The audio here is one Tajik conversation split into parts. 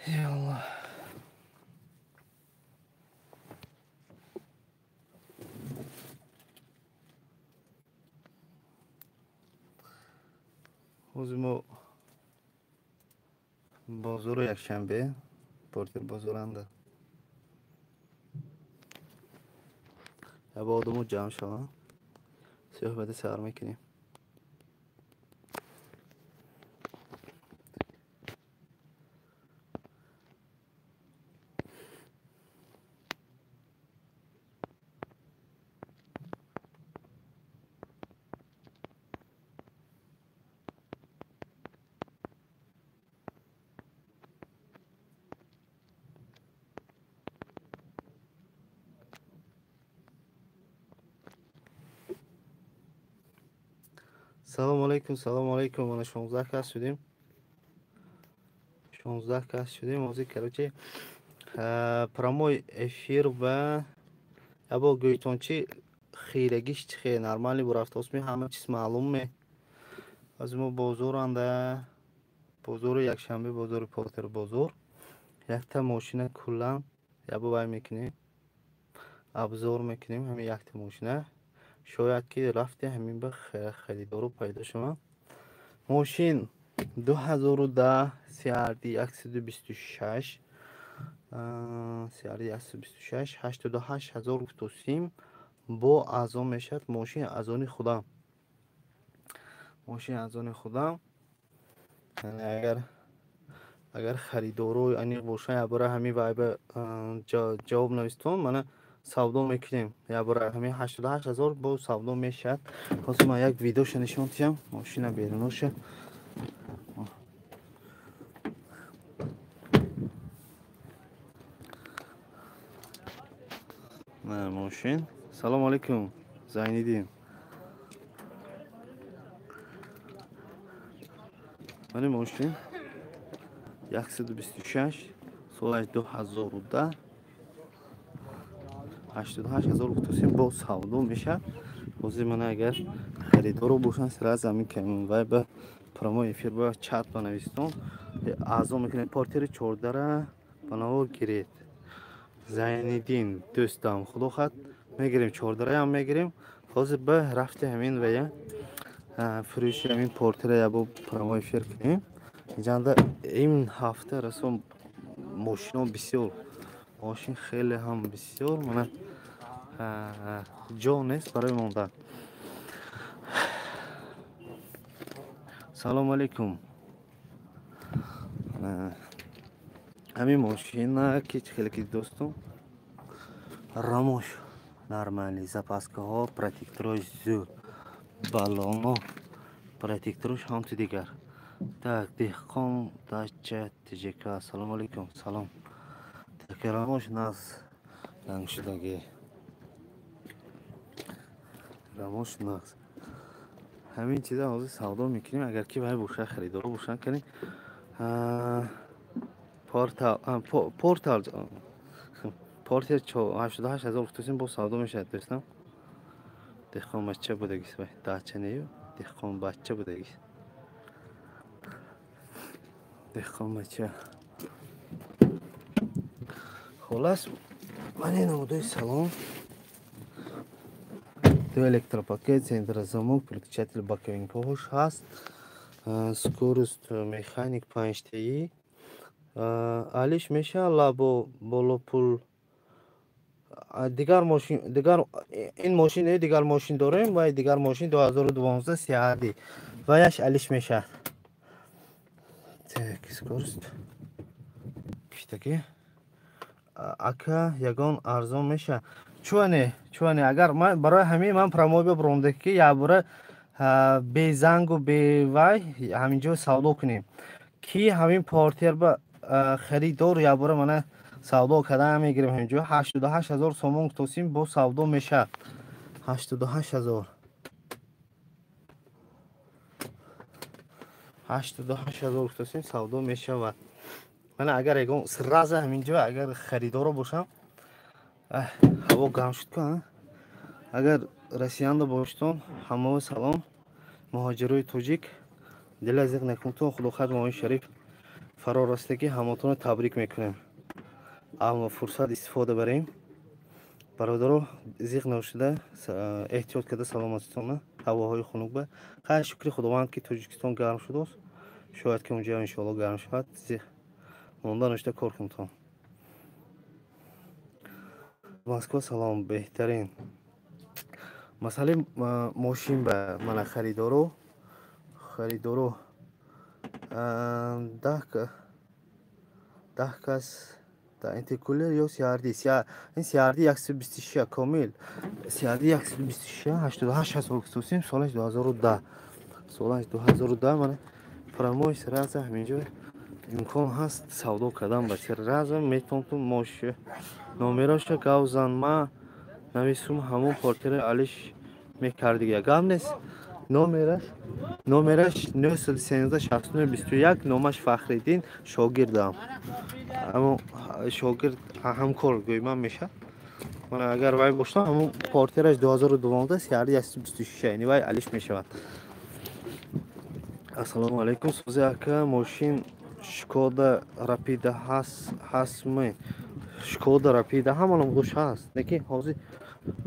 Яллоҳ. Ҳозир мо бозору якшанбе, портер бозоранда. Яба одамо ҷамъ шаванд, суҳбати сар мекунем. Салому алайкум, салому алайкум. Мана 16 кас шудем. 16 кас шудем. Ҳозир, короче, прямой эфир ва ябо гӯйтон чи хирагиш чи хе нормали бурафтосми, ҳама чиз маълум ме. Аз мо бозоранда, бозори якшанбе, бозори портер бозор. Якта мошина куллан ябо вай мекунем. Обзор мекунем ҳамин якта мошина. Шояд ки рафте ҳамин ба харидору пайдо шаванд. Мошин 2010 CRD 126, CRD 126, 88 000 гуфтосим, бо азон мешавад. Мошин аз они худам, мошин аз они худам. Агар харидоро аниқ бошанд, ябора ҳамин вайба ҷавоб навистон, мана савдо мекунем. Ябора ҳамин 88 000 бо савдо мешавад. Ҳозир ман як видеоша нишон диҳам, мошина беруноша. Мошин. Салому алайкум, Зайниддин. Мани мошин 126, солаш 2010, 88 000 гуфтосим, бо савдо мешавад. Ҳозир мана агар харидоро бошанд, сразу ҳамин вай ба прямой эфир ба чат банавистон, аъзо мекунем. Портери чордара ба навор гиред. Зайниддин дӯстам, худо хат мегирем, чордараам мегирем. Ҳозир ба рафти ҳамин вая фурӯши ҳамин портера ябо прямой эфир кунем. Инҷанда ин ҳафта расо мошино бисёр, мошин хеле ҳам бисёр, мана ҷо нест барои мондан. Салому алайкум. Ҳамин мошина ки хеле ки дӯстум, рамош нормали, запаскаҳо, протекторош зӯр, баллоно, протекторош ҳамту дигар. Так, деҳқон дача тжк, ассалому алайкум, салом. Так, рамош наз рангшудагӣ, рамош нағз. Ҳамин чиза ҳозир савдо мекунем. Агар ки вай боша, харидоро бошанд, кани портал портер 88 000 гуфтосим, бо савдо мешавад. Дӯстам, деҳқон бача будагис, вай дача нею, деҳқон бача будагис, деҳқон бача. Холас, мани намудои салон: ду электропакет, центрозамок, переключатель боковинкош ҳаст, скорость, механик панҷтаи. Алиш меша лабо боло пул. Дигар мошин, дигар ин мошин, дигар мошин дорем ва дигар мошин 2012 CRD, ваяш алиш мешавад. Так, скорость киштаки. Ака, ягон арзон меша? Чуане, чуане, агар ман барои ҳамин ман прямой бибуромда, ки якбора безангу бевай ҳаминҷо савдо кунем, ки ҳамин портер ба харидор якбора мана савдо кардан мегирем. Ҳаминҷо 88 000 сомон гуфтосим, бо савдо мешавад. 88 000, 88 000 гуфтосим, савдо мешавад. Мана агар ягон сразу ҳаминҷо агар харидоро бошам. Ҳаво гарм шуд ку. Агар россиянда бошитон, ҳамао салом. Муҳоҷирои тоҷик, дила зиқ накунтон. Худохат, моҳи шариф Фарорасидагӣ ҳамотонро табрик мекунем. Аммо фурсат истифода барем. Бародаро, зиқ нашуда, эҳтиёт карда саломатитонро, ҳавоҳои хунук ба. Хайр, шукри Худованд, ки Тоҷикистон гарм шудааст. Шояд ки унҷо иншоалло гарм шавад. Зиқ монда нашуда кор кунтон. Москва салом, беҳтарин. Масъалаи мошин ба мана харидоро, харидоро 10 кас да интеркулер ё CRD, ин CRD 126 комил, CRD 126 88 ҳазор гуфтусем, солаш 2010, солаш 2010. Мана прямой сразу ҳаминҷо имкон ҳаст савдо кардан ба сразу метавонтун мош номероша гавзан ма нависум, ҳамон портери алиш мекардига гап нест. Номераш 913 69 21, номаш Фахриддин, шогирдам, ҳамон шогирд, ҳамкор гӯйман мешавад. Мана агар вай бошам, ҳамон портераш 2012 CRD 126, яъне вай алиш мешавад. Ассалому алайкум, сузи ака, мошин Шкода Рапида ҳастми? Шкода Рапида ҳама номгӯш ҳаст, лекин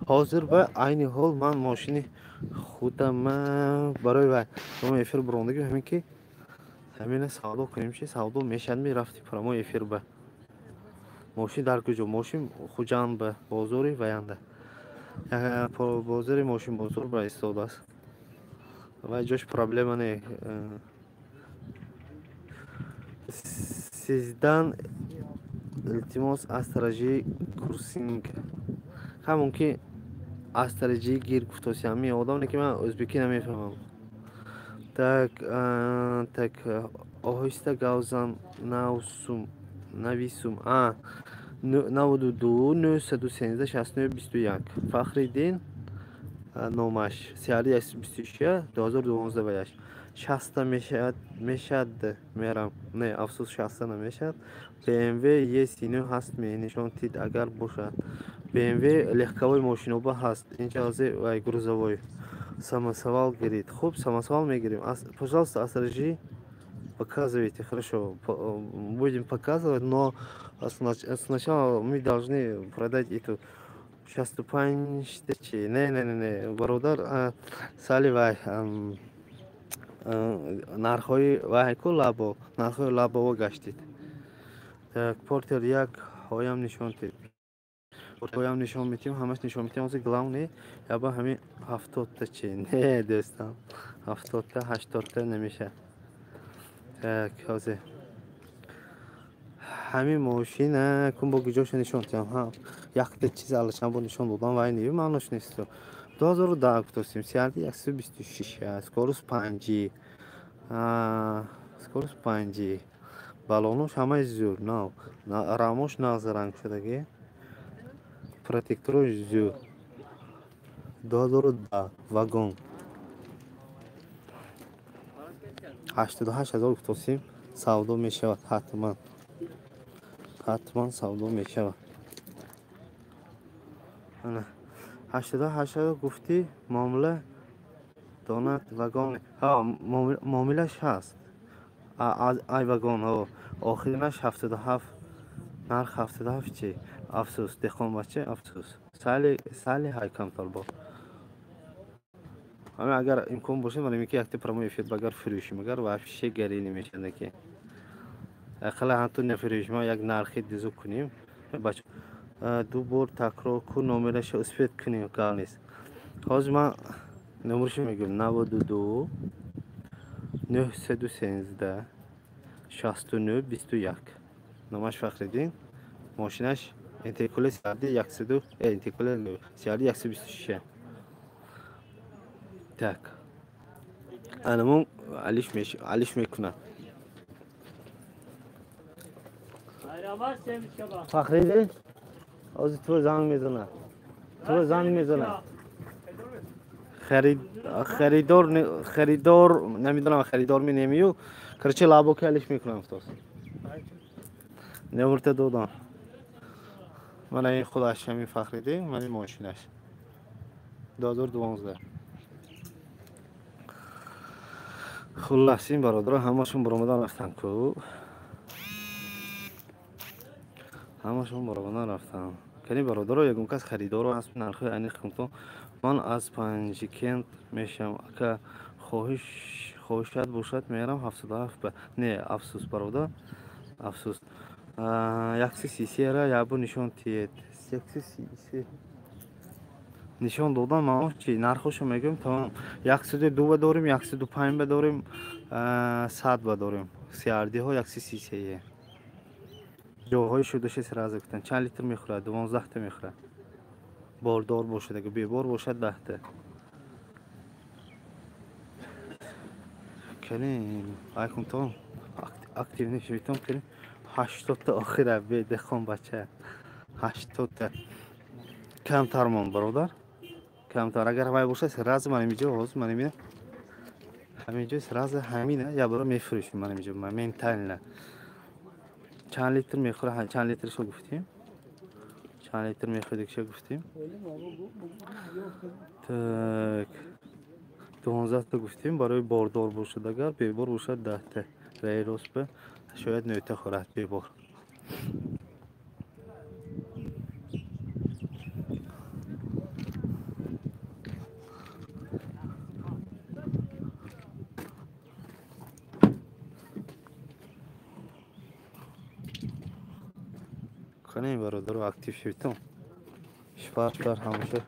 ҳозир ба айни ҳол ман мошини худама барои вай прямой эфир бурондагӣ, ҳамин ки ҳамина савдо кунем, чи савдо мешавад, мерафти прямой эфир ба. Мошин дар куҷо? Мошин Хуҷанд ба бозори ваянда, бозори мошин бозор ба истодааст. Вай ҷош проблема не. Сиздан илтимос, астражи курсинг ха мумкин астражи гир гуфтоси ҳамин одам, лекин ман ӯзбекӣ намефаҳмам. Так, так, оҳиста гавзан, навсум, нависум. А 92 913 69 21, Фахриддин номаш, CRD 126 2012 ваяш 60 мешавад, мешад мерам. Не, афсӯс, 60 намешавад. BMW E39 ҳаст ме, нишон тид агар бошад. BMW легковой мошиноба ҳаст, инҷа ҳозир вай грузовой. Самосвал гирид. Хуб, самосвал мегирим. Пожалуйста, Астражи показывайте. Хорошо, будем показывать, но сначала мы должны продать эту 65 чи не, не, не, не, бародар, сали вай нархҳои вай ку лабо, нархҳои лабово гаштид. Так, портер як ҳоям нишон тид, ҳоям нишон метиҳем, ҳамаш нишон метиҳем. Ҳозир главный яба ҳамин 70-та чи не, дӯстам, 70-та 80-та намешавад. Так, ҳозир ҳамин мошина кун бо гиҷоша нишон тиҳам. Ҳа, якта чиз аллачан бо нишон додам, вай не маънош несту. 2010 гуфтостем, CRD 126, скорость панҷи, скорость панҷи, балонош ҳамаи зӯр, нав, рамош нағз ранг шудагӣ, протекторош зӯр. 2010 вагон 88 ҳазор гуфтосим, савдо мешавад, ҳатман, ҳатман савдо мешавад. Ана 88 ҳазор гуфтӣ, муомила донад вагон, ҳа, муомилаш ҳаст. Ай вагон, ҳо, охиринаш 77, нарх 77 чи? Афсӯс, деҳқонбача, афсӯс, сали сали ҳай камтар бо ҳамин агар имкон бошад, мана ки якта прямой эфир багар фурӯшим, агар вообще гарӣ намешавад, ки ақалла ҳамту нафурӯшим, як нархи дизу кунем. Бача, ду бор такрор кун номераша, успеть кунем, гап нест. Ҳозир ман номерашо мегӯям: 92 913 69 21, номаш Фахриддин, мошинаш интеркулер CRD 100, интеркулер CRD 126. Так, анамон алиш мекунад. Фахриддин ҳозир ту занг мезанад, ту занг мезанад. Харидор, харидор намедонам, харидор менемию, короче, лабоки алиш мекунам гуфтааст. Номерта додам. Мана ин худаш ҳамин Фахриддин, мана ин мошинаш 2012. Хуллас, ин бародаро ҳамашон баромадан рафтан ку. Ҳамашон баробар рафтанд. Кани бародаро, ягон кас харидоро ҳаст, нархҳои аниқ кунтон. Ман аз Панҷикент мешавам. Ака, хоҳишат бошад, мерам 77 ба. Не, афсӯс, бародар, афсӯс. 133-ра якбор нишон тиед. 133 нишон додан маъно чи? Нархошо мегӯем, тамом. 102 ба дорем, 105 ба дорем, 100 ба дорем. CRD-ҳо 133. Ҷойҳои шудаша сразу гуфтан. Чанд литр мехӯрад? 12 та мехӯрад. Бордор бошад, агар бебор бошад 10 та. Кани айкунтон актив нешавитон, кани 80 та охира бедехон бача. 80 та. Камтар мон, бародар. Камтар. Агар вай бошад, сразу ман инҷо ҳозир ман мебинам. Ҳаминҷо сразу ҳамина ябро мефурӯшем ман инҷо моментально. Чанд литр мехӯрад? Чанд литршо гуфтем? Чанд литр мехӯрдикшо гуфтем? Так. 12 та гуфтем барои бордор бошад, агар бебор бошад 10 та. Раи рост ба шояд нӯта хӯрад бебор. Кани бародаро, актив шавитон. Шпар шпар ҳамаша.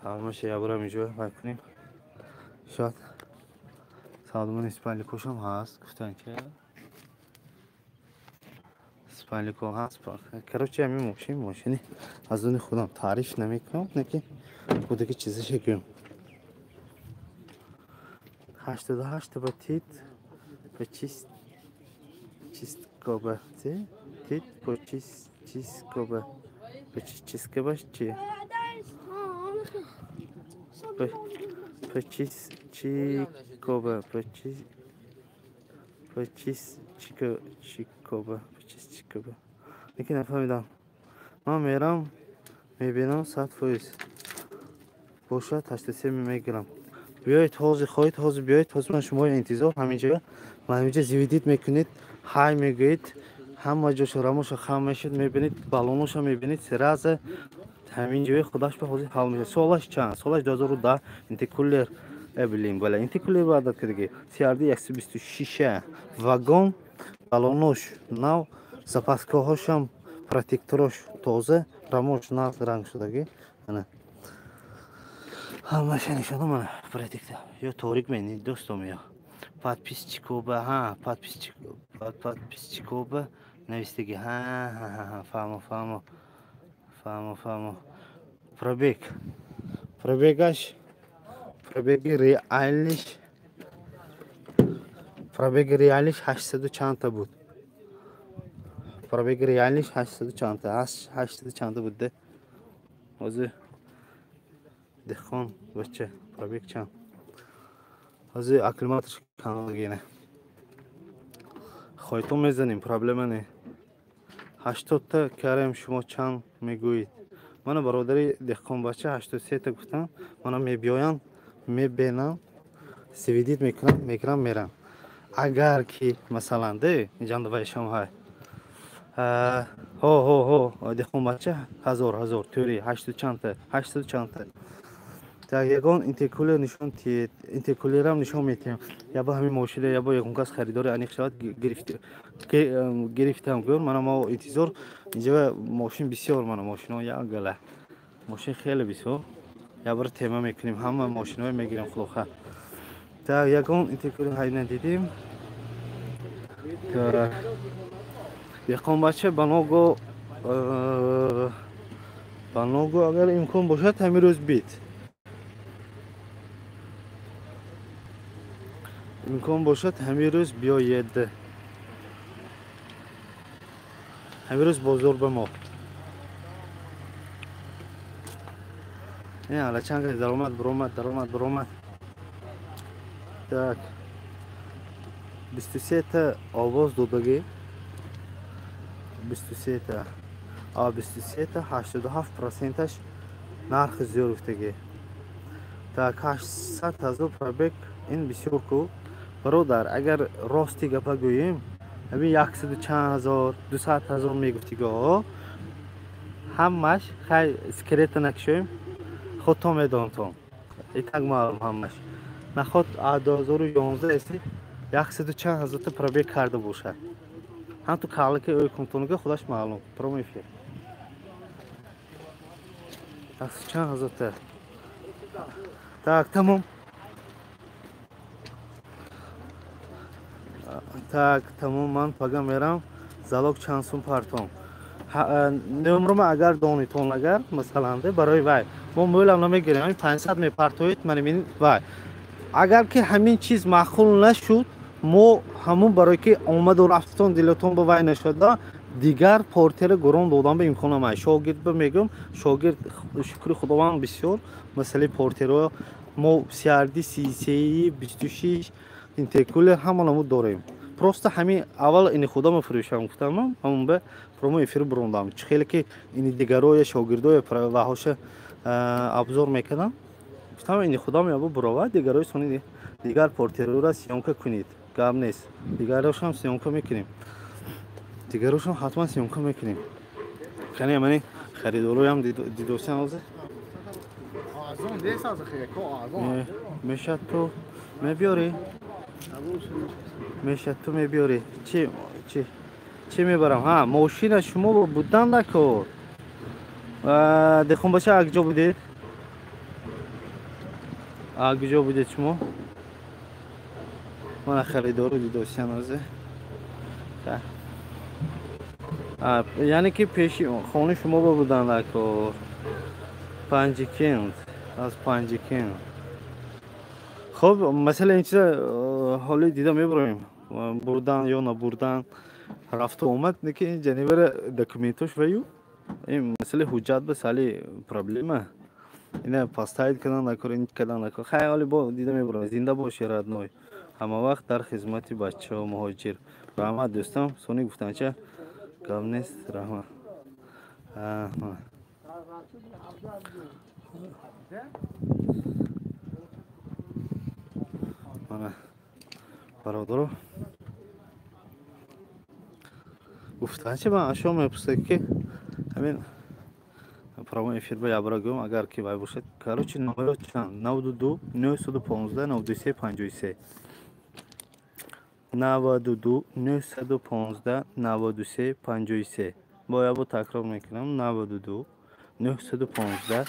Ҳамаша ябра инҷо вай кунем. Шояд савдомони спальникошам ҳаст, гуфтанд ки спальнико ҳаст. Короче, ҳамин мошин мошини аз они худам таъриф намекунам, не ки будаги чизаша гӯям. 88 ба тит ба чист чисткоба тит по чисткоба по чисткоба чи по чикоба по чис чикоба по чис чикоба. Лекин нафаҳмидам. Ман мерам, мебинам, 100% бошад, 83 мегирам. Биёед ҳозир, хоҳед ҳозир биёед, ҳозир ман шуморо интизор. Ҳаминҷо ман ҳаминҷо заведить мекунед, ҳай мегӯед, ҳама ҷошо рамоша хам мешуд, мебинед, баллоношо мебинед, сразу ҳамин ҷои худаш ба ҳозир ҳал мешавад. Солаш чанд? Солаш 2010, интеркулер, блин, бале, интеркулер баъдат кардагӣ. CRD 126, вагон, баллонош нав, запаскаҳошам, протекторош тоза, рамош нав ранг шудагӣ. Ана ҳамаша нишона, мана протектор. Ё торик мени дӯстом, ё подписчикоба, ҳа, подписчик, подписчикоба навистагӣ, ҳа ҳа, фаҳмо, фаҳмо, фаҳмо, фаҳмо. Пробег, пробегаш, пробеги реальныйш, пробеги реальныйш 800 чандта буд. Пробеги реальныйш 800 чандта, 800 чандта буд. Ҳозир деҳқон бача, пробег чанд? Ҳозир аккумуляторш каналгина хойтон мезанем, проблема не. 80 та карем, шумо чанд мегӯед? Мана бародари деҳқонбача 83 та гуфтам. Мана мебиёянд, мебинам, заведить мекунам, мегирам, мерам. Агар ки масалан де инҷанда вайшам ҳай, ҳо ҳо ҳо, деҳқонбача, ҳазор ҳазор тӯри ҳашту чандта, 800 чандта. Так, ягон интеркулер нишон тиед. Интеркулерам нишон метиҳем. Ябо ҳамин мошина, ябо ягон кас харидори аниқ шавад, гирифтам гӯр. Мана мо интизор, инҷа мошин бисёр, мана мошино як гала мошин хеле бисёр. Ябора тема мекунем, ҳама мошиноe мегирем, хулоха. Так, ягон интеркулер ҳай надидим. Деҳқонбача, баного баного, агар имкон бошад, ҳамин рӯз бит, имкон бошад, ҳамин рӯз биёед, ҳамин рӯз бозор ба мо. Ала чанд даромад, биромад, даромад, биромад. Так, 23 та овоз додагӣ, 23 та, 23 та, 87%-аш нархи зиёд гуфтагӣ. Так, 800 000 пробег ин бисёр ку, бародар. Агар рости гапа гӯем, Ҳамин 100 чанд ҳазор, 200 ҳазор мегуфтиго. Ҳамаш хай скелета накшоем, худтон медонтон. Итак маълум ҳамаш. Наход 2011 эси 100 чанд ҳазорта пробег карда бошад. Ҳам ту калаки ӯй кунтонга худаш маълум. Прямой эфир. 100 чанд ҳазорта. Так, тамом. Так, тамом, ман пага мерам. Залог чанд сум партом. Номрома агар донитон агар, масалан, барои вай. Мо мӯлам намегирем, ҳамин 500 мепартоед, ман ин вай. Агар ки ҳамин чиз маъқул нашуд, мо ҳамун барои ки омаду рафтон дилатон ба вай нашуда, дигар портера гурон додан ба имкон намай. Шогирд ба мегӯм, шогирд шукри Худованд бисёр масъалаи портеро мо CRD, CCI, 26, интеркулер ҳама намуд дорем. Просто ҳамин аввал ини худо мефурӯшам гуфтам, ҳамун ба прямой эфир бурондам. Чӣ хеле ки ини дигароя шогирдоя ваҳоша обзор мекардам, гуфтам ини худо меабу буровад, дигарои сони дигар портерора съёмка кунед. Гап нест. Дигарошам съёмка мекунем. Дигарошам ҳатман съёмка мекунем. Кани мани харидороям дидосиам ҳозир. Мешад ту мебиёрӣ? Мешад ту мебиёрӣ. Чи чи чи мебарам? Ҳа, мошина шумо будан накор. Дехонбача акҷо будед? Акҷо будед шумо? Мана харидору дидосиам ҳозир. Яъне ки пеши хонаи шумо будан накор. Панҷикент, аз Панҷикент. Хоб, масъала ин чиза ҳоли дида мебароем. Бурдан ё набурдан, рафту омад, не ки ин ҷанивара документош ваю. Ин масъалаи ҳуҷҷат ба сали проблема. Ина поставит кардан накор, ин кардан накор. Хай ҳоли бо дида мебароем. Зинда боши родной. Ҳама вақт дар хизмати бачаҳо муҳоҷир. Раҳмат дӯстам, сони гуфтанча гап нест, раҳмат. Мана бародаро гуфтанча ман ашо мепурсад ки ҳамин прямой эфир ба ябра гӯям, агар ки вай бошад. Короче, номеро чанд? 92 915 93 53. 92 915 93 53. Бо ябо такрор мекунам, 92 915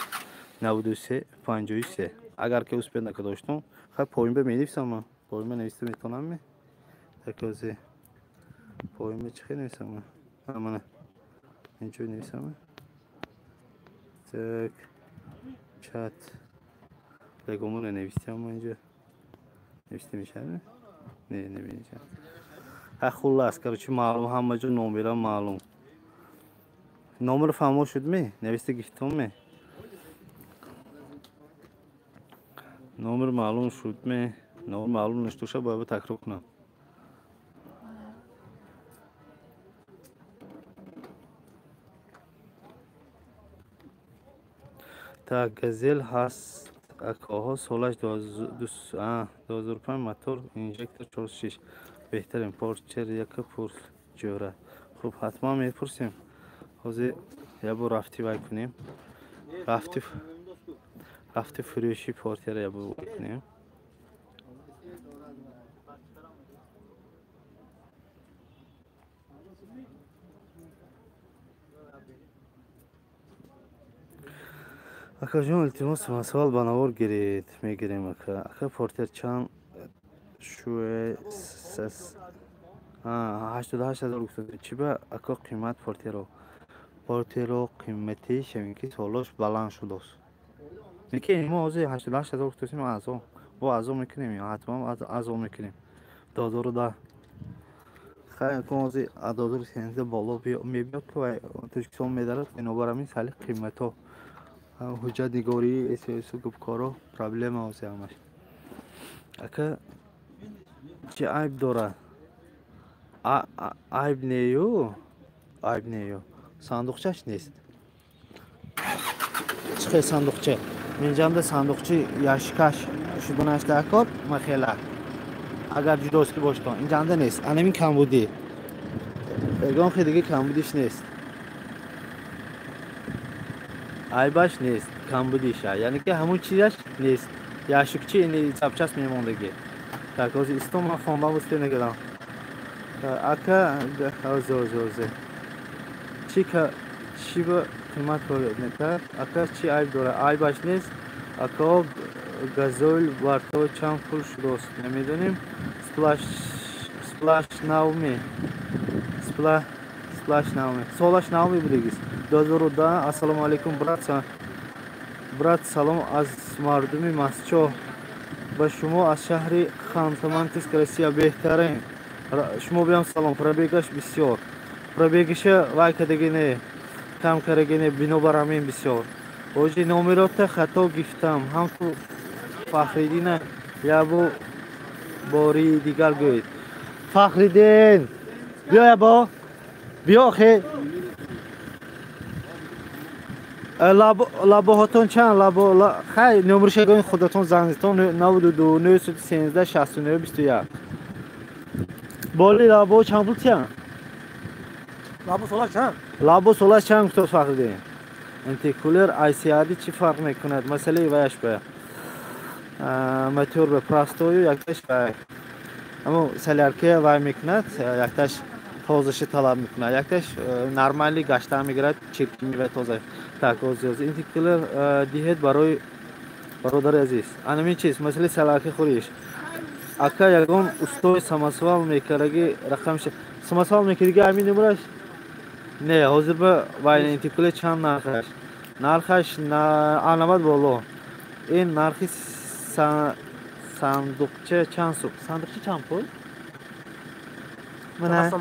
93 53. Агар ки успед накардоштум, хай поин ба менависам ман. Поин ба нависта метавонам ме? Такази. Поин ба чӣ хел нависам ман? Мана. Инҷо нависам ман. Так. Чат. Легомона навистам ман инҷо. Нависта мешавад? Не, намешавад. Ха хуллас, короче, маълум, ҳама ҷо номера маълум. Номер фаҳмо шуд ме? Нависта гирифтон ме? Номер маълум шуд ме? Номер маълум нашуд, бояд такрор кунам. Так, газел ҳаст акоҳо, солаш 2005, мотор инжектор 46. Беҳтарин Порчер яка пурс ҷӯра. Хуб, ҳатман мепурсем. Ҳозир ябо рафти вай кунем. Рафти фурӯши портера ябо вай кунем. Акаҷон, илтимос, масъал ба навор гиред. Мегирем ака. Ака портер чанд шуэ сас 88 ҳазор гуфта. Чӣ ба ака қимат портеро? Портеро қимати шавин ки солош баланд шудааст. Лекин мо ҳозир 88 ҳазор гуфтасем, азо. Бо азо мекунем, ҳатман азо мекунем. 2010. Хай, акун ҳозир 2013 боло мебиёд ки вай Тоҷикистон медарад, бинобар ҳамин сали қиматҳо ҳуҷҷатнигорӣ, эсэсу гупкоро проблема ҳозир ҳамаш. Ака чӣ айб дорад? Айб нею, айб нею. Сандуқчаш нест. Чӣ хел сандуқча? Минҷамда сандуқчи яшкаш шуданаш дар кор махела. Агар ҷудост ки бошад, инҷамда нест. Анамин камбудӣ. Ягон хел дига камбудиш нест. Айбаш нест, камбудиша. Яъне ки ҳамун чизаш нест. Яшукчи ини запчас мемондагӣ. Так, ҳозир истом ман хондам успе накардам. Ака, ҳозир, ҳозир, ҳозир. Чи чи ба қимат мекард? Ака чи айб дорад? Айбаш нест. Ака газойл барто чанд пул шудааст? Намедонем. Сплаш сплаш навме. Сплаш навме. Солаш навме будагист. 2010. Ассалому алайкум, брат. Брат, салом аз мардуми Масчо. Ба шумо аз шаҳри Ханты-Мансийск, Россия беҳтарин. Шумо биям салом. Пробегаш бисёр. Пробегиша вай кадаги не. Кам караги не, бинобар ҳамин бисёр. Оҷи номерота хато гифтам. Ҳам ту Фахриддина ябу бори дигар гӯед. Фахриддин! Биё ябо. Биё хе. Лабоҳотон чанд? Лабо хай номерша гӯед худатон занг зитон 92 913 69 21. Боли лабо чанд пул тиян? Лабо сола чанд? Лабо сола чанд гуфтод Фахриддин? Интеркулер ICRD чӣ фарқ мекунад? Масъалаи ваяш ба мотор ба простою якташ ба аммо солярка вай мекунад, якташ тозаша талаб мекунад, якташ нормали гаштан мегирад, чирки ва тоза. Так, оз интеркулер диҳед барои бародари азиз. Анамин чиз, масъалаи солярка хӯриш. Ака ягон устои самосвал мекараги рақамша самосвал мекараги ҳамин номераш? Не, ҳозир ба вай интеркулер чанд нархаш? Нархаш анавад боло. Ин нархи сандуқча чанд сум? Сандуқча чанд пул? Мана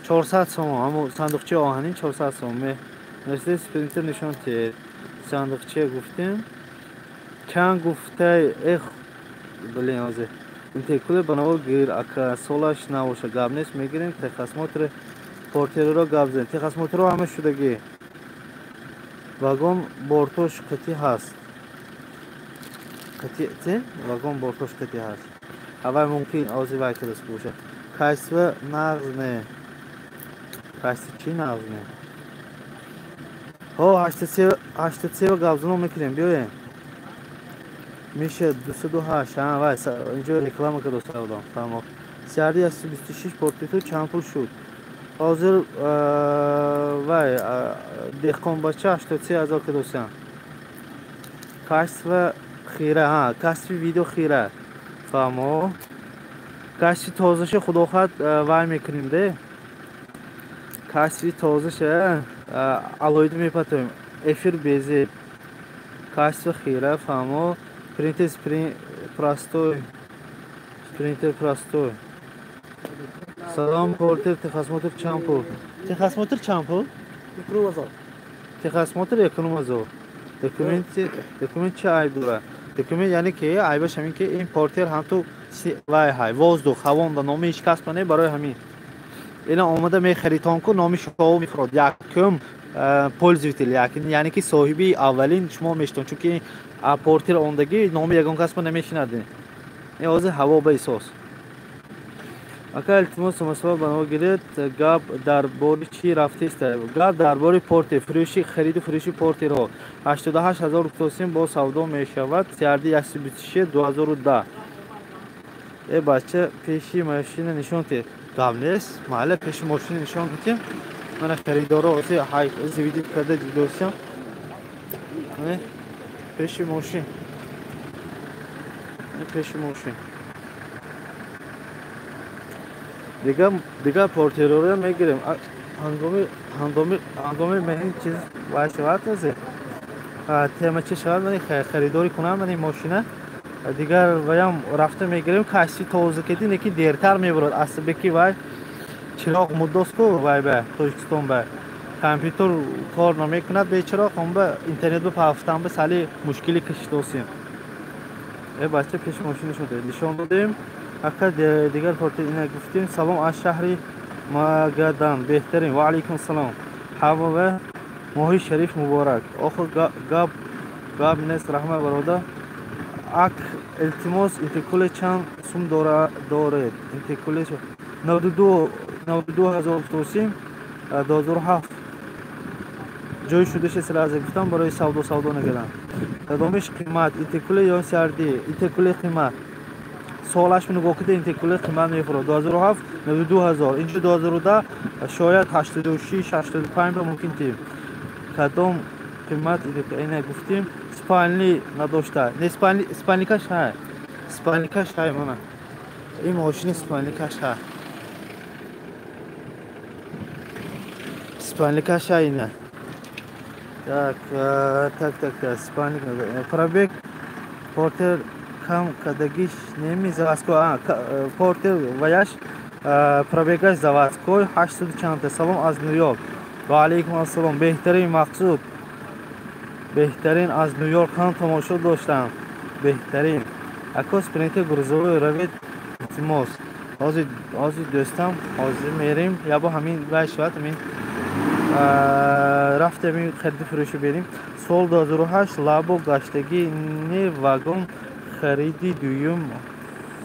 400 сом. Ҳамун сандуқчаи оҳанин 400 сом. Мерседес Спринтер нишон тиҳед. Сандуқча гуфтем. Чанд гуфтай? Эх, блин, ҳозир. Интеркулер ба наво гир, ака солаш набоша, гап нест, мегирем техосмотр портерро гап зан. Техосмотрро ҳама шудагӣ. Вагон бортош қатӣ ҳаст. Қатӣ те? Вагон бортош қатӣ ҳаст. Аввал мумкин ози вай кардас бошад. Кайсва нағз не. Кайси чӣ нағз не? Ҳо, 83 гап зано мекунем, биёем. Миша 208, ҳа, вай, инҷо реклама кардоста будам, фаҳмо. CRD 126 портиту чанд пул шуд? Ҳозир вай деҳқонбача 83 ҳазор кардосям. Касва хира, ҳа, касби видео хира. Фаҳмо. Касби тозаша худо хоҳад вай мекунем де. Касби тозаша алоҳида мепатоем. Эфир безеб. Касби хира, фаҳмо. Принтер простой. Принтер простой. Салом, портер техосмотр чанд пул? Техосмотр чанд пул? 1,5. Техосмотр 1,5. Документ документ чӣ айб дорад? Документ яъне ки айбаш ҳамин ки ин портер ҳам ту вай ҳай воздух ҳавонда номи ҳеҷ кас не барои ҳамин. Ина омада мехаритон ку номи шумо мефурод. Якум пользователь, яъне ки соҳиби аввалин шумо мешитон, чунки портер ондагӣ номи ягон кас намешинад. Ин ҳозир ҳаво ба исос. Ака илтимос самосвал ба наво гиред. Гап дар бори чӣ рафтест? Гап дар бори портер, фурӯши хариду фурӯши портерҳо. 88 ҳазор рубтосим бо савдо мешавад. CRD 126 2010. Э бача пеши машина нишон тиҳед. Гап нест, майла пеши мошина нишон дитем. Мана харидоро ози ҳай видео карда дидосям. Пеши мошин. Пеши мошин. Дигар портероро мегирем. Ҳангоми ман чиз вай шавад азе. Тема чӣ шавад, ман харидорӣ кунам ман ин мошина. Дигар ваям рафта мегирем, кашти тоза кеди, неки дертар мебурад. Асбеки вай чироғ муддост ку вай ба Тоҷикистон ба компютер кор намекунад бечироғ, он ба интернет ба пафтан ба сали мушкили кашидосем. Э бача пеши мошина шуд нишон додем. Ака дигар портер ина гуфтем. Салом аз шаҳри Магадан, беҳтарин. Ва алайкум салом. Ҳаво ва моҳи шариф муборак. Охир гап гап нест, раҳмат бародар. Ак илтимос интеркулер чанд сум доред? Интеркулер 92 92 ҳазор гуфтосим, 2007 ҷой шудаша сразу гуфтам барои савдо накардан. Кадомиш қимат, итекуле ё CRD? Итекуле қимат. Солаш нигоҳ кида итекуле қимат мефурод. 2007 92 ҳазор. Инҷо 2010 шояд 86 85 ба мумкин тим. Кадом қимат ина гуфтим, спальни надошта. Не спальни, спальникаш ҳай. Спальникаш ҳай мана. Ин мошини спальникаш ҳай. Спальникаш ҳай ина. Так, так, так, так, спальник пробег портер кам кадагиш неми заводской, портер ваяш пробегаш заводской 800 чандта. Салом аз Нью-Йорк. Ва алейкум ассалом. Беҳтарин Мақсуд. Беҳтарин аз Нью-Йорк ҳам тамошо доштам. Беҳтарин. Ако спринтер грузовой равед илтимос. Ҳозир ҳозир дӯстам, ҳозир мерем. Ябо ҳамин вай шавад, ҳамин рафтем ин хариду фурӯши берем. Сол 2008 лабо гаштагӣ не вагон хариди дуюм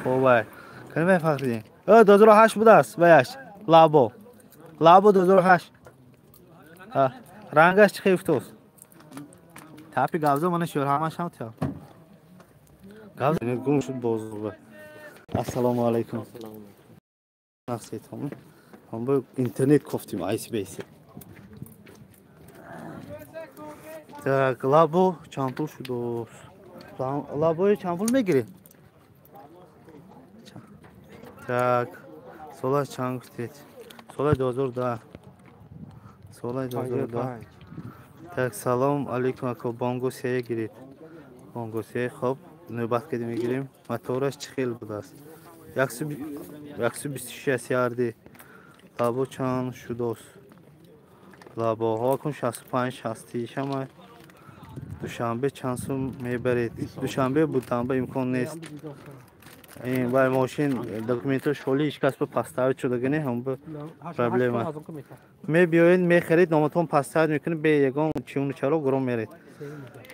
ховай. Кани вай Фахриддин? 2008 будааст ваяш. Лабо. Лабо 2008. Рангаш чӣ хел уфтост? Тапи гавзо мана шӯр ҳамаш ҳам тя. Гавзо гум шуд бозор. Ассалому алайкум. Нақсетом. Ҳам бо интернет кофтим ICBC. Так, лабо чанд пул шудост? Лабои чанд пул мегирӣ? Так, солаш чанд гуфтед? Солаи 2010. Солаи 2010. Так, салом алейкум ако, бонго сея гиред. Бонго сея, хоб, нӯбат кади мегирем. Мотораш чӣ хел будааст? 126 CRD. Лабо чанд шудост? Лабоҳо кун 65 60 шама. Душанбе чанд сум мебаред? Душанбе буданба имкон нест. Ин вай мошин документош ҳоли ҳеҷ кас ба пастард шудагӣ не, ҳам ба проблема. Мебиёед, мехаред, номатон пастард мекунед, бе ягон чиуну чаро гуром меред.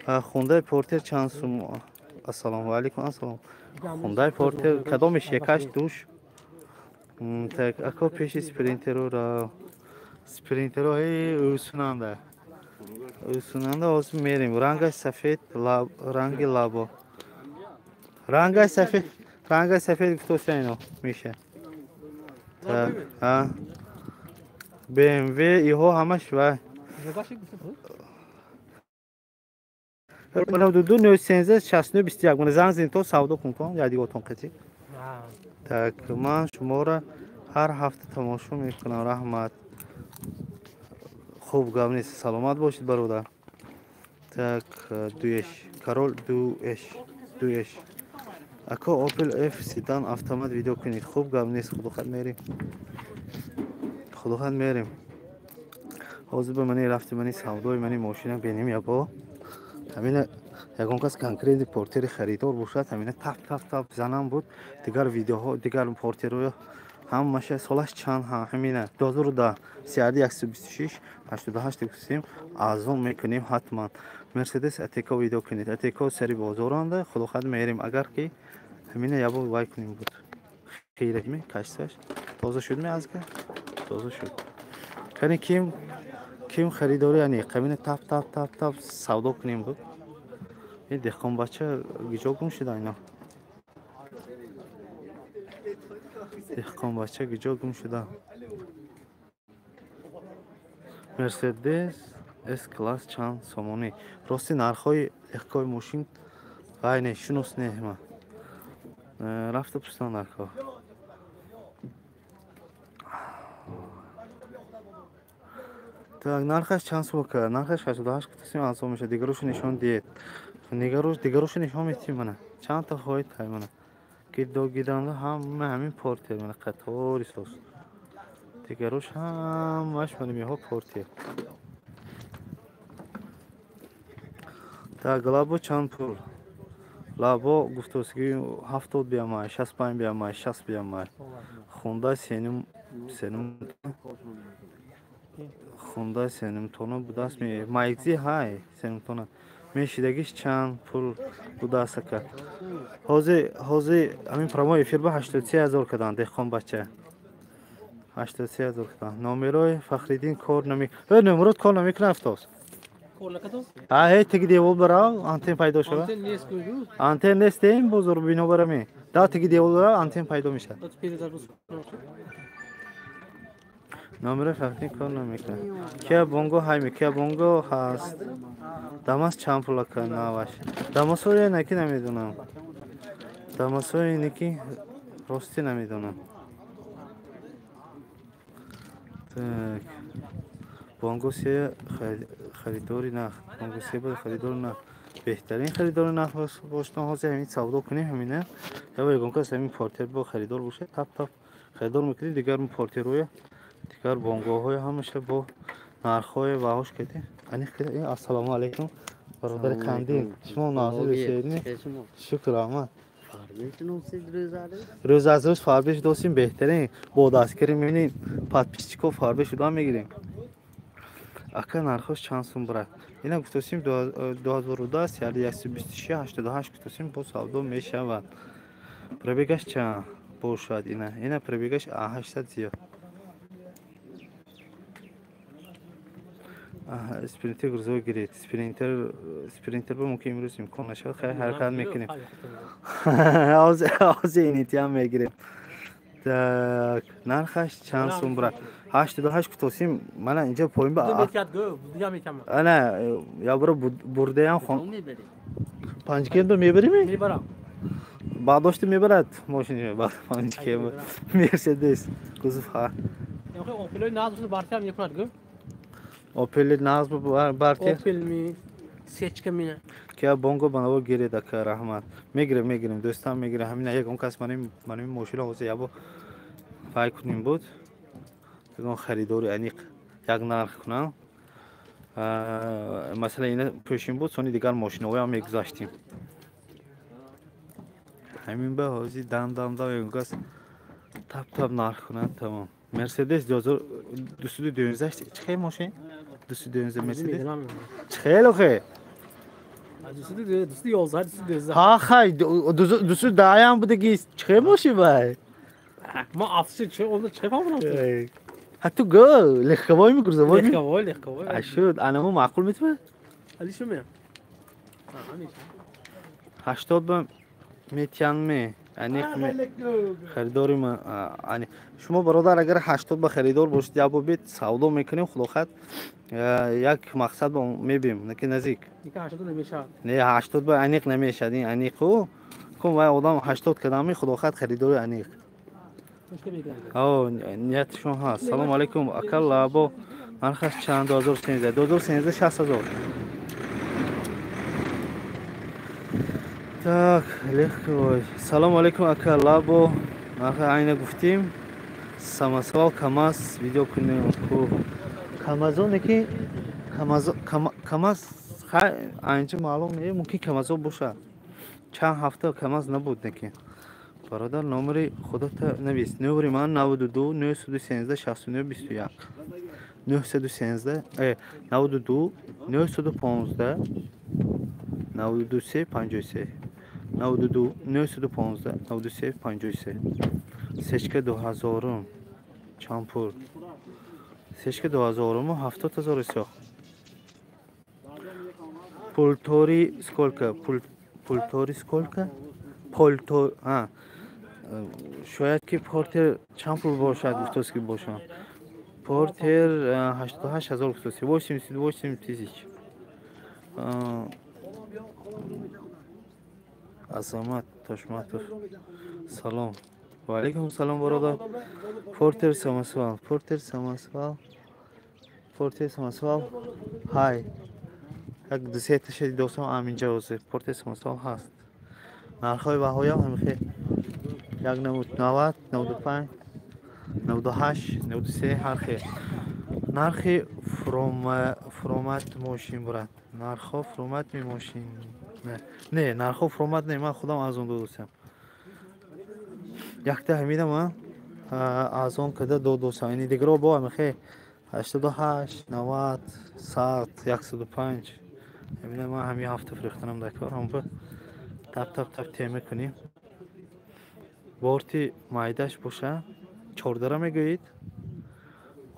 Хундаи портер чанд сум? Ассалому алайкум, ассалом. Хундаи портер кадомиш якаш душ? Так, ако пеши спринтеро ра. Спринтеро ҳей усунанда. Усунанда ҳозир мерем. Рангаш сафед, ранги лабо. Рангаш сафед, рангаш сафед гуфтося ино меша. Так, а BMW иҳо ҳамаш вай. 92 913 69 21. Мана занг зин то савдо кун кун, ядиготон қати. Так, ман шуморо ҳар ҳафта тамошо мекунам. Раҳмат. Хуб гап нест, саломат бошед бародар. Так, дуэш, король дуэш, дуэш. Ако Opel F седан автомат видео кунед. Хуб гап нест, худохат мерем. Худохат мерем. Ҳозир ба мани рафти мани савдои мани мошина бинем ябо. Ҳамина ягон кас конкретни портери харидор бошад, ҳамина тап тап тап занам буд. Дигар видеоҳо, дигар портерҳо ҳамаша солаш чанд ҳа ҳамина 2010 CRD 126 88 гуфтем, азон мекунем ҳатман. Мерседес Атеко видео кунед. Атеко сари бозоранда, худохат мерем агар ки ҳамина ябо вай кунем буд. Хирами кашсаш тоза шуд ми азга? Тоза шуд. Кани ким ким харидори яъне ҳамина тап тап тап тап савдо кунем буд. Ин деҳқонбача гиҷо гум шуда ино? Деҳқонбача гиҷо гум шуда? Мерседес С класс чанд сомонӣ? Рости нархҳои легкои мошин вай не, шунос не ма. Рафта пурсидан нархҳо. Так, нархаш чанд сум кард? Нархаш 88 қисм арзон мешавад. Дигарошу нишон диҳед. Дигарошу нишон медиҳем мана. Чанд та хоҳед тай мана. Гидо гиданда ҳама ҳамин портер мана қатори сос. Дигарош ҳамаш мана меҳо портер. Так, лабо чанд пул? Лабо гуфтост ки 70 биямай, 65 биямай, 60 биямай. Хунда сеним сеним хунда сеним тона будааст ми майкзи ҳай сеним тона. Мешидагиш чанд пул будааст ака? Ҳозир ҳозир ҳамин прямой эфир ба 83 ҳазор карданд деҳқонбача. 83 ҳазор кунам. Номерои Фахриддин кор нами. Э, номерот кор намекунад афтоз. Кор накардоз? А, ҳей, теги девол барав, антен пайдо шава. Антен нест куҷо? Антен нест, ин бозор бино барами. Да, теги девол барав, антен пайдо мешавад. Номерои Фахриддин кор намекунад. Кия Бонго ҳайми, Кия Бонго ҳаст. Дамас чанд пул ака наваш? Дамасҳои наки намедонам. Дамасҳои неки ростӣ намедонам. Так. Бонго се харидори нах. Бонго се ба харидори нах. Беҳтарин харидори нах бошад, ҳозир ҳамин савдо кунем ҳамина. Ява ягон кас ҳамин портер бо харидор бошад, тап тап харидор мекунем, дигар портерҳоя, дигар бонгоҳҳоя ҳамаша бо нархҳои ваҳош кардем. Аниқ кардем. Ассалому алайкум. Бародари Қандил, шумо нозир бошед. Шукр, раҳмат. Рӯз аз рӯз фарбеш досим беҳтарин. Бо дастгирӣ мебинем подписчико фарбе шуда мегирем. Ака нархош чанд сум брат? Ина гуфтосим 2010 126 88 гуфтосим бо савдо мешавад. Пробегаш чанд бошад ина? Ина пробегаш 800 зиёд. Спринтер грузовой гиред. Спринтер ба мумкин имрӯз имкон нашавад. Хайр, ҳаракат мекунем. Ҳозир инитиам мегирем. Так, нархаш чанд сум брат? 88 гуфтосим, мана инҷа поин ба. Ана, ябро бурдаям хон. Панҷкендо мебарим? Мебарам. Бардошти мебарад мошини ба Панҷкендо. Мерседес кузов ха. Опелои нағз бартиам мекунад гӯ. Опели нағз барти? Опел ми, сечка ми. Кия Бонго ба наво гиред ака, раҳмат. Мегирем, мегирем, дӯстам мегирем. Ҳамина ягон кас маним мошина ҳозир ябо пай кунем буд. Ягон харидори аниқ як нарх кунам. Масалан ина пӯшим буд, сони дигар мошинаҳоям мегузаштем. Ҳамин ба ҳозир дам дам дам ягон кас тап тап нарх кунад, тамом. Мерседес 212 чӣ хел мошин? 212 Мерседес? Чӣ хел охе? 211, 212. Ҳа, хай, 210-ам будаги, чӣ хел мошин бай? Ма афси чӣ, онда чӣ фаҳмонам? Ҳа ту гӯ, легковой ми грузовой ми? Легковой, легковой. Ашуд, анамо маъқул метавад? Али шо меям? 80 ба метиянме. Аниқ харидори ма, ани шумо бародар агар 80 ба харидор бошед, ябо бит савдо мекунем, худохат як мақсад ба мебим, наки наздик. Не, 80 ба аниқ намешад, ин аниқу кун вай одам 80 кадами худохат харидори аниқ. О, ниятшон ҳаст. Салом алайкум, ака лабо нархаш чанд? 2013, 2013 60 000. Так, легковой. Салом алейкум, ака лабо. Нарха айна гуфтим. Самосвал КамАЗ видео кунем ку. КамАЗо неки КамАЗо КамАЗ хай айнча маълум не, мумкин КамАЗо бошад. Чанд ҳафта КамАЗ набуд неки. Бародар номери худата навис. Номери ман 92 913 69 21. 913 92 915 93 53. 92 915 93 53. Сечка 2000 чанд пул? Сечка 2000 70 ҳазор исоқ. Пултори сколько? Пултори сколько? Полто, а. Шояд ки портер чанд пул бошад, гуфтост ки бошам. Портер 88 ҳазор гуфтост, 88 тысяч. Азамат Тошматов. Салом. Ва алейкум салом, бародар. Портер самосвал, Портер самосвал. Портер самосвал. Ҳай. Як ду се таша дидосам аминҷа ҳозир. Портер самосвал ҳаст. Нархҳои баҳоям ҳамихе. Як намуд 90, 95, 98, 93 ҳар хел. Нархи фуромад мошин бурад. Нархҳо фуромад ми мошин. Не, нархҳо фуромад не, ман худам аз он додосам. Якта ҳамина ман аз он када додосам. Ини дигаро бо ҳамихе 88, 90, 100, 105. Ҳамина ман ҳамин ҳафта фурӯхтанам дар кор. Ҳам тап тап тап тема кунем. Борти майдаш боша, чордара мегӯед?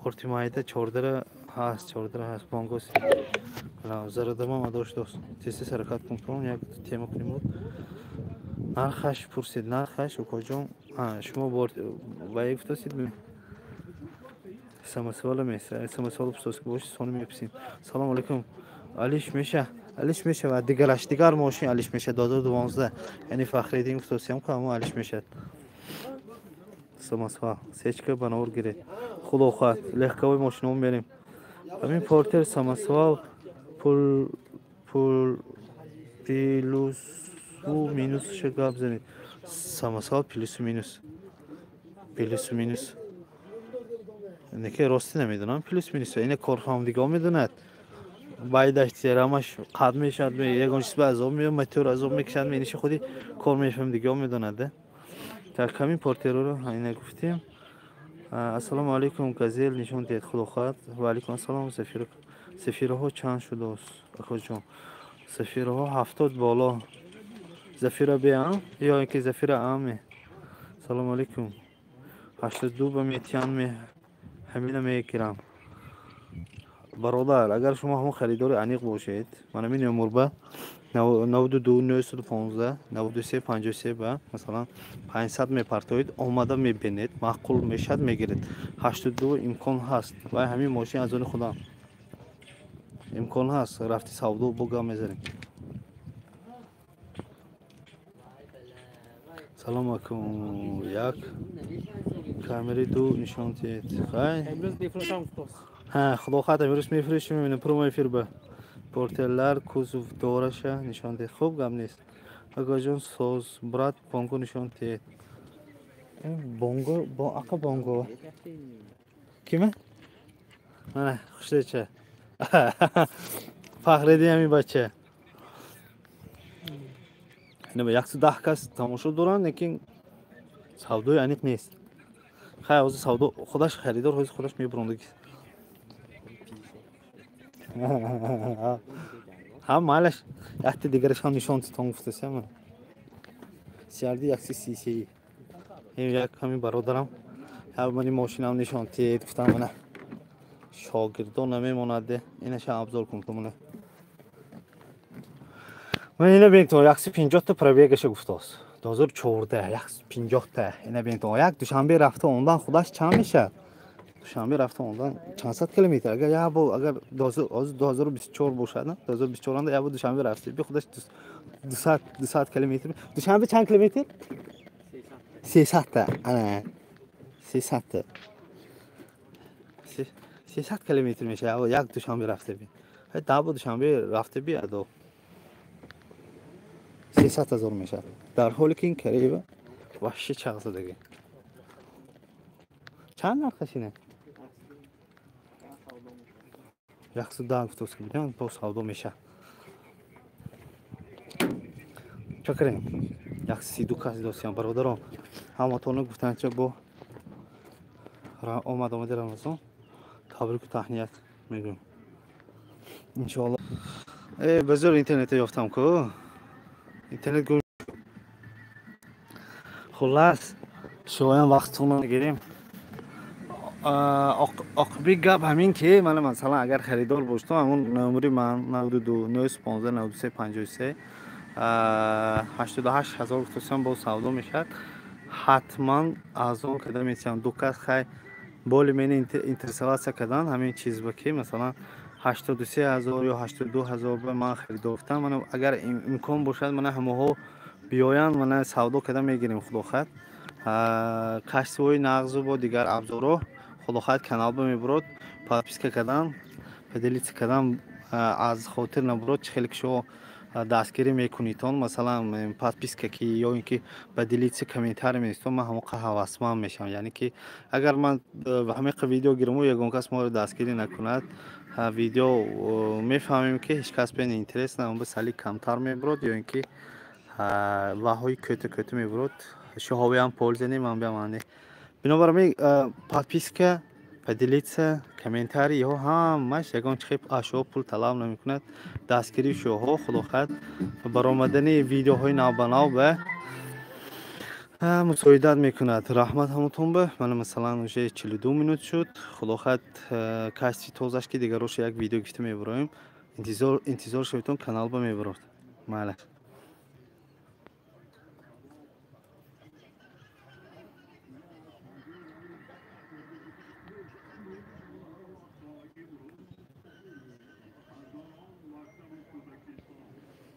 Ортимайда 14 ҳаст, 14 ҳаст, бонгоси. Зарадама мадош дост. Тез-тез ҳаракат кун, як тема кунем. Нархаш пурсид, нархаш укоҷон. Шумо бор вай гуфтасид самосвала меса, самосвала пурсоз ки боши, сони мепурсем. Салом алейкум. Алиш меша, алиш мешавад, дигараш дигар мошин алиш мешавад 2012. Яъне Фахриддин гуфтасиям ки ҳамон алиш мешавад. Самосвал, сечка ба навор гиред. Худо хоҳад, легковой мошинамо мерем. Ҳамин портер самосвал пул пул плюсу минусша гап занед. Самосвал плюсу минус. Плюсу минус. Неке рости намедонам плюс минус. Ина корфаҳмдиго медонад. Байдаш терамаш қад мешавад, ягон чиз ба азоб меояд, мотор азоб мекашад, иниши худи кор мефаҳмдиго медонад. Так ҳамин портероро ина гуфтем. Ассалому алайкум, газел нишон диҳед, худо хоҳад. Ва алайкум ассалом. Сафир сафираҳо чанд шудааст, акоҷон? Сафираҳо 70 боло. Зафира Б ё инки Зафира Аме. Салому алайкум. 82 ба метиан ме ҳамина мегирам. Бародар, агар шумо ҳамон харидори аниқ бошед, ман ҳамин номурба 92 915 93 53 ба масалан 500 мепартоед, омада мебинед, маъқул мешавад, мегиред. 82 имкон ҳаст. Вай ҳамин мошин аз они худам. Имкон ҳаст, рафти савдо бо гап мезанем. Салом алайкум. Як камери ду нишон диҳед. Хай. Имрӯз мефурӯшам гуфтос. Ҳа, худо хоҳад имрӯз мефурӯшем, мебинем прямой эфир ба. Портерлар кузов дораша нишон диҳед. Хуб гап нест. Акоҷон соз брат бонго нишон диҳед. Бонго, бо ака бонго. Киме? Мана, хушдеча. Фахриддин ҳамин бача. Ина 110 кас тамошо доранд, лекин савдои аниқ нест. Хай, ҳозир савдо худаш харидор, ҳозир худаш мебурондагӣ. Ҳа, майлаш, якта дигарашам нишон титон гуфтасям. Сиарди 133. Ин як ҳамин бародарам. Ҳа, мани мошинам нишон тиед гуфтам, мана. Шогирдон намемонад, инаша абзор кун ту мана. Ман ина бинтон 150 та пробегаша гуфтааст. 2014 150 та. Ина бинтон як Душанбе рафта ондан худаш чанд мешавад? Душанбе рафта ондан чанд сад километр. Агар як бор агар 2024 бошад, на? 2024 анда як бор Душанбе рафта, би худаш 200 километр. Душанбе чанд километр? 300 та. Ана 300 та. 300 километр мешавад як Душанбе рафта би. Ҳай бор Душанбе рафта би адо. 300 ҳазор мешавад. Дар ҳоле ки ин Корея ваҳши чағзадаги. Чанд нархаш ина? 110 гуфтааст ки бидам то савдо мешавад. Ча кардем? 132 кас достиям бародарон. Ҳаматонро гуфтанд ча бо омад омади Рамазон табрику таҳният мегӯем. Иншоалло. Ба зӯр интернета ёфтам ку. Интернет гум. Хуллас, шоян вақтонро гирем. Оқиби гап ҳамин ки мана масалан агар харидор боштам, ҳамон номери ман 92 915 93 53 88 ҳазор гуфтасам бо савдо мешавад. Ҳатман аз он када метиҳам. Ду кас хай боли мени интересоваться кардан ҳамин чиз ба ки масалан 83 ҳазор ё 82 ҳазор ба ман харидор гуфтам. Мана агар имкон бошад, мана ҳамоҳо биёянд, мана савдо карда мегирем, худо хоҳад. Кашфҳои нағзу бо дигар абзорҳо худо хоҳад канал ба мебурод. Подписка кардан, поделиться кардан аз хотир набурод. Чӣ хеле ки шумо дастгирӣ мекунитон, масалан подписка ки ё ин ки поделиться комментарий менависитон, ман ҳамон ҳавасманд мешавам. Яъне ки агар ман ҳамин видео гираму ягон кас моро дастгирӣ накунад, видео мефаҳмем ки ҳеҷ кас бен интерес на, ба сали камтар мебурод ё ин ки ваҳои кӯта кӯта мебурод. Шуҳовиам польза ман биамане. Бинобар ин подписка, поделиться, комментарий иҳо ҳамаш ягон чихел аз шумо пул талаб намекунад. Дастгирии шуҳо худо хоҳад баромадани видеоҳои навбанав ба Мусоидат мекунад. Раҳмат ҳаматон ба. Мана, масалан, уже 42 минут шуд. Худо хоҳад, касти тозаш, ки дигароша як видео гифта мебароем. Интизор шаведтон, канал ба мебарод. Майла.